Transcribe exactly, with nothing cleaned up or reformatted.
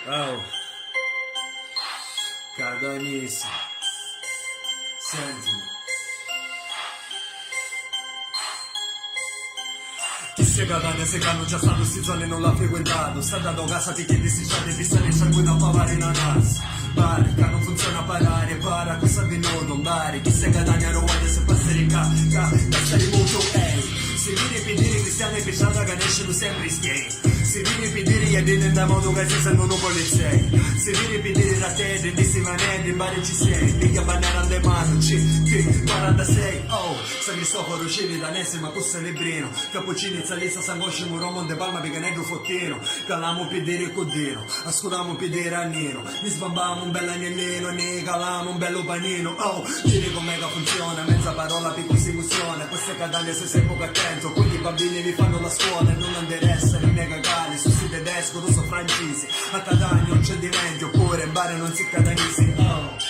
Oh. Catanisi. Sentimi. Chi si Catania si ca non c'è stato sti zone non l'ha frequentato, sta dando casa picchì di sti strade pissani c'è qui da pavare na nasa. Pare ca non funziona parare, para cosa venuto un bari, chi si Catania non vuole se passare in ca, ca, ca stare molto, ehi. Si viri pi diri cristiani pi strada ca nescinu sempre schei. Si viri pi diri e dite nda modo ca si sentono polizei. Si viri pi diri da te, di si vanedi, in bari ci sei. Piglia bannera alle mano, C T quarantasei, oh. San Cristoforo, Civitanese, ma cu Celebrino. Cappuccini, Zalisa, San Cosimo, Romo, De Palma, Picaneddu, Fottino. Calamu pi diri cuddino, ascutamu pi diri annino. Ni sbambamu un bellu anellino, ni calamu un bellu panino. Oh, diri com'è ca funziona, mezza parola pi così emoziona. Questa è Catania se sei poco attento, quindi i bambini vi fanno la scuola e non interessa, non è cacali, su si tedesco, russo, francese. A Catania non c'è di meglio, oppure in Bari non si catanisi. Oh.